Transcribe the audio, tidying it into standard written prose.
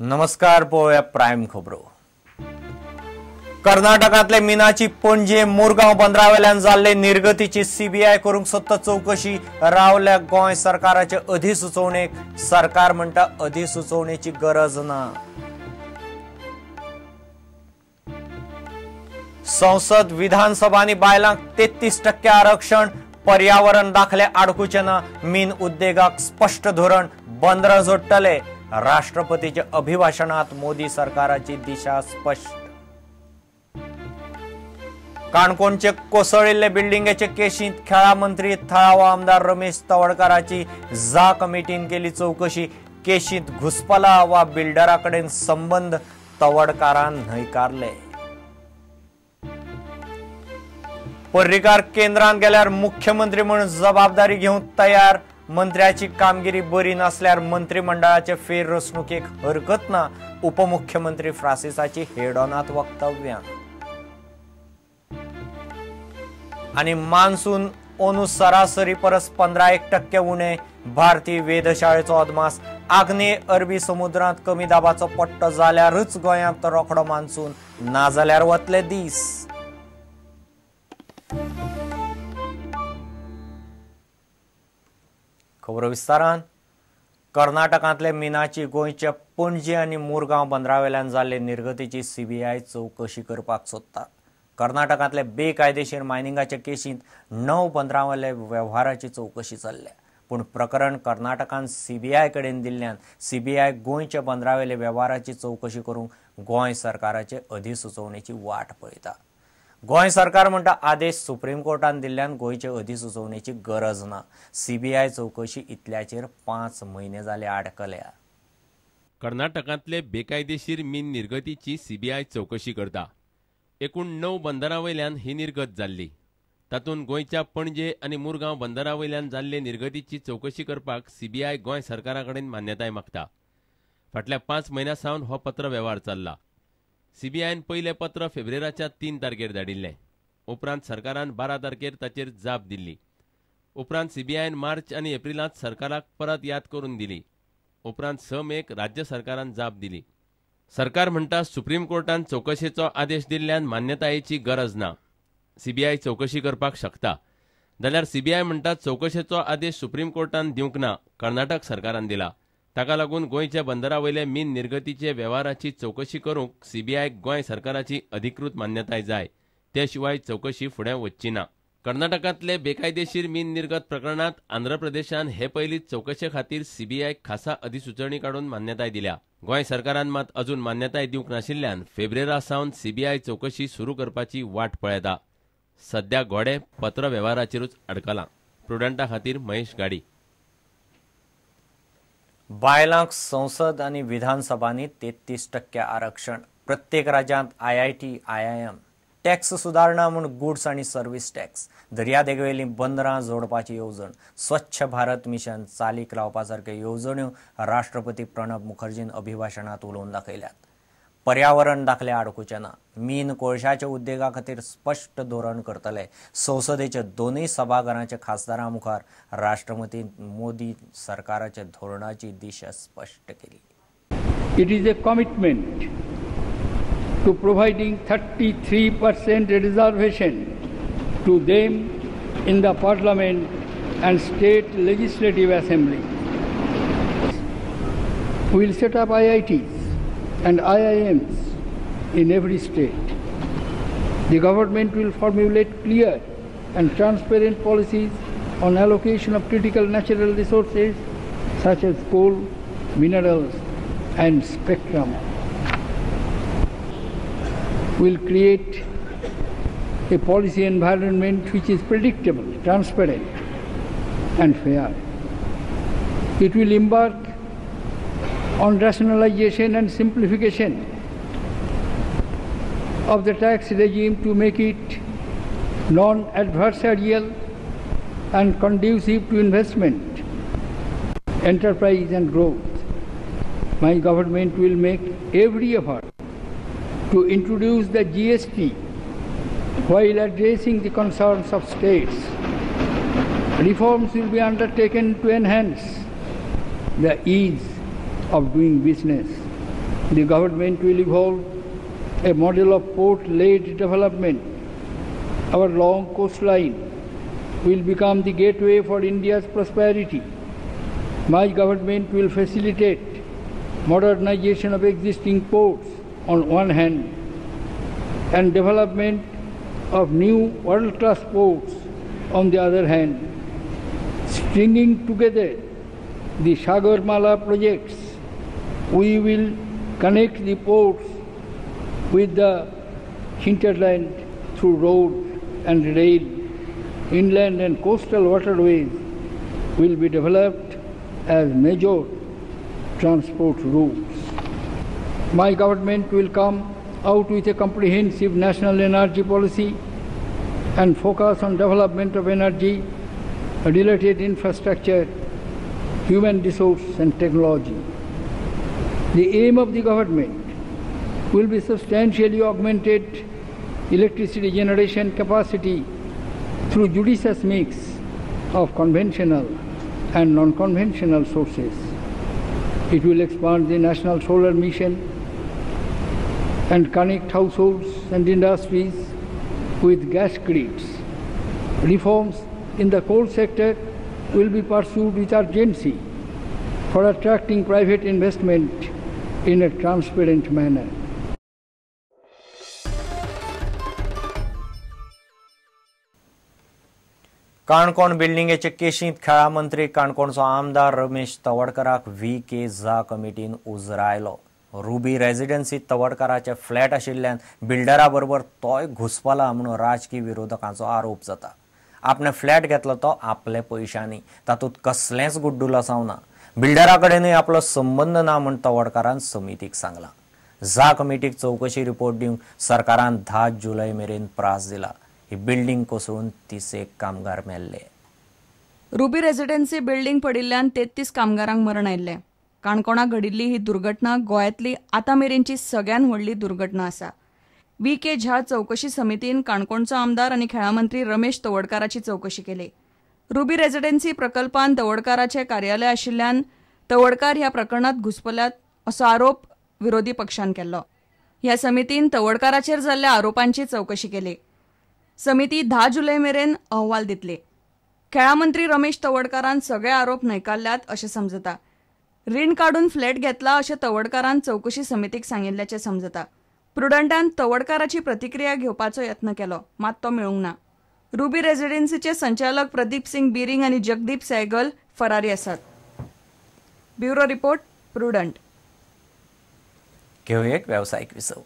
नमस्कार, पळोवया प्रायम खबरो. कर्नाटकांतले मिनाची पणजे मुरगांव बंदरावेल्यान जाल्ले निर्गतीची सीबीआय करूंक सोदता चवकशी. रावल्या गोंय सरकाराचे अधिसुचोवणेक. सरकार म्हणटा अधिसुचोवणेची गरज ना. संसद विधानसभांनी बायलांक 33% आरक्षण. पर्यावरण दाखले आडकुचे ना. मीन उद्देगाक स्पश्ट धोरण. बंदरां जोडटले. राष्ट्रपतीच्या अभिभाषणात मोदी सरकाराची दिशा स्पश्ट. काणकोणचे कोसळिल्ले बिल्डिंगेचे केशींत खेळा मंत्री थळावो आमदार रमेश तवडकाराची जा कमिटीन केली चवकशी. केशींत घुसपला वा बिल्डरा कडेन संबंद तवडकारान न्हयकारले. पर्रीकार केंद्रांत गेल्यार मुख्यमंत्री म्हूण जबाबदारी घेवंक तयार. मंत्र्याची कामगिरी बरी नासल्यार मंत्रिमंडळाचे फेररचणुकेक हरकत ना. उपमुख्यमंत्री फ्रांसिसाची हेडॉनात वक्तव्यां. आनी मान्सून अंदू सरासरी परस 15.1% उणे. भारतीय वेधशाळेचो अदमास. आग्नेय अरबी समुद्रांत कमी दाबाचो पट्टो जाल्यारच गोंयांत रोखडो मान्सून, नाजाल्यार वतले दीस. खबरो विस्तारान. कर्नाटकांतले मिनाची गोंयच्या पणजे आनी मुरगांव बंदरावेल्यान जाल्ले निर्गतीची सीबीआय चवकशी करपाक सोदता. कर्नाटकांतले बेकायदेशीर मायनिंगाच्या केशींत 9 बंदरांवेले वेव्हाराची चवकशी चल्ल्या. पूण प्रकरण कर्नाटकान सीबीआय कडेन दिल्ल्यान सीबीआय गोंयच्या बंदरावेले वेव्हाराची चवकशी करूंक गोंय सरकाराचे अधिसुचोवणेची वाट पळयता. गोंय सरकार म्हणटा आदेश सुप्रीम कोर्टान दिल्ल्यान गोंयचे अधिसुचोवणेची गरज ना. सीबीआय चवकशी इतल्याचेर 5 म्हयने जाले आडकल्या. कर्नाटकांतले बेकायदेशीर मीन निर्गतीची सीबीआय चवकशी करता. एकूण 9 बंदरां वयल्यान ही निर्गत जाल्ली. तातूंत गोंयच्या पणजे आनी मुरगांव बंदरा वयल्यान जाल्ले निर्गतीची चवकशी करपाक सीबीआय गोंय सरकारा कडेन मान्यताय मागता. फाटल्या 5 म्हयन्यां सावन हो पत्र वेव्हार चल्ला. सीबीआयन पयलें पत्र फेब्रेराच्या 3 तारखेर धाडिल्लें. उपरांत सरकारान 12 तारखेर ताचेर जाप दिल्ली. उपरांत सीबीआयन मार्च आनी एप्रिलांत सरकाराक परत याद करून दिली. उपरांत 6 मेक राज्य सरकारान जाप दिली. सरकार म्हणटा सुप्रीम कोर्टान चवकशेचो आदेश दिल्ल्यान मान्यतायेची गरज ना. सीबीआय चवकशी करपाक शकता. जाल्यार सीबीआय म्हणटा चवकशेचो आदेश सुप्रीम कोर्टान दिवंक ना, कर्नाटक सरकारान दिला. ताका लागून गोंयच्या बंदरा वयले मीन निर्गतीचे वेव्हाराची चवकशी करूंक सीबीआयक गोंय सरकाराची अधिकृत मान्यताय जाय. ते शिवाय चवकशी फुडें वचची ना. कर्नाटकांतले बेकायदेशीर मीन निर्गत प्रकरणांत आंध्र प्रदेशान हे पयलींच चवकशे खातीर सीबीआयक खासा अधिसुचोवणी काडून मान्यताय दिल्या. गोंय सरकारान मात अजून मान्यताय दिवंक नाशिल्ल्यान फेब्रेरा सावन सीबीआय चवकशी सुरू करपाची वाट पळयता. सध्या घोडे पत्र वेव्हाराचेरूच अडकलां. प्रुडंटा खातीर महेश गाडी. बायलांक संसद आनी विधानसभांनी 33% आरक्षण. प्रत्येक राज्यांत आयआयटी, आयआयएम. टॅक्स सुदारणा म्हूण गुड्स आनी सर्वीस टॅक्स. दर्यादेगेवेलीं बंदरां जोडपाची येवजण. स्वच्छ भारत मिशन चालीक लावपा सारक्यो येवजण्यो राष्ट्रपती प्रणब मुखर्जीन अभिभाशणांत उलोवन दाखयल्यात. पर्यावरण दाखले आडकुचे ना. मीन कोळशाच्या उद्देगा खातीर स्पश्ट धोरण करतले. संसदेच्या दोनूय सभाघरांच्या खासदारां मुखार राष्ट्रपती मोदी सरकाराच्या धोरणाची दिशा स्पश्ट केली. It is a commitment to providing 33% reservation to them in the parliament and state legislative assembly. We will set up IITs and IIMs in every state. The government will formulate clear and transparent policies on allocation of critical natural resources such as coal, minerals and spectrum. Will create a policy environment which is predictable, transparent and fair. It will embark on rationalization and simplification of the tax regime to make it non-adversarial and conducive to investment, enterprise and growth. My government will make every effort to introduce the GST while addressing the concerns of states. Reforms will be undertaken to enhance the ease of doing business. The government will evolve a model of port-led development. Our long coastline will become the gateway for India's prosperity. My government will facilitate modernization of existing ports on one hand and development of new world-class ports on the other hand. Stringing together the Sagarmala projects, we will connect the ports with the hinterland through road and rail. Inland and coastal waterways will be developed as major transport routes. My government will come out with a comprehensive national energy policy and focus on development of energy related infrastructure, human resource and technology. The aim of the government will be substantially augmented electricity generation capacity through judicious mix of conventional and non-conventional sources. It will expand the national solar mission and connect households and industries with gas grids. Reforms in the coal sector will be pursued with urgency for attracting private investment in a transparent manner. Canacona बिल्डिंगेचे केशींत खेळा मंत्री काणकोणचो आमदार Ramesh तवडकराक V K झा कमिटीन उजरायलो. Ruby रेजिडेन्सीत तवडकराचे flat आशिल्ल्यान बिल्डरा बरोबर तोय घुसपला म्हणून राजकी विरोधकांचो आरोप जाता. आपणे फ्लॅट घेतलो तो आपले पयशांनी, तातूंत कसलेंच गुड्डूल आसावना. बिल्डरा कडेनूय आपलो संबंद ना म्हूण तवडकारान समितीक सांगलां. झा कमिटीक चवकशी रिपोर्ट दिवंक सरकारान 10 जुलय मेरेन प्रास दिला. ही बिल्डिंग कोसळून 31 कामगार मेल्ले. रुबी रेजिडेन्सी बिल्डिंग पडिल्ल्यान 33 कामगारांक मरण आयिल्लें. काणकोणा घडिल्ली ही दुर्घटना गोंयांतली आतां मेरेनची सगळ्यान व्हडली दुर्घटना आसा. व्ही के झा चवकशी समितीन काणकोणचो आमदार आनी खेळां मंत्री रमेश तवडकाराची चवकशी केली. रुबी रेजिडेन्सी प्रकल्पान तवडकाराचें कार्यालय आशिल्ल्यान तवडकार ह्या प्रकरणांत घुसपल्यात असो आरोप विरोधी पक्षान केल्लो. ह्या समितीन तवडकाराचेर जाल्ल्या आरोपांची चवकशी केली. समिती 10 जुलय मेरेन अहवाल दितली. खेळां मंत्री रमेश तवडकारान सगळे आरोप न्हयकारल्यात अशें समजता. रीण काडून फ्लॅट घेतला अशें तवडकारान चवकशी समितीक सांगिल्ल्याचें समजता. प्रुडंटान तवडकाराची प्रतिक्रिया घेवपाचो यत्न केलो, मात तो मेळूंक ना. रुबी रेजिडेन्सीचे संचालक प्रदीप सिंग बिरिंग आनी जगदीप सहगल फरारी आसात. Bureau report, Prudent. घेवया एक वेवसायीक विसव.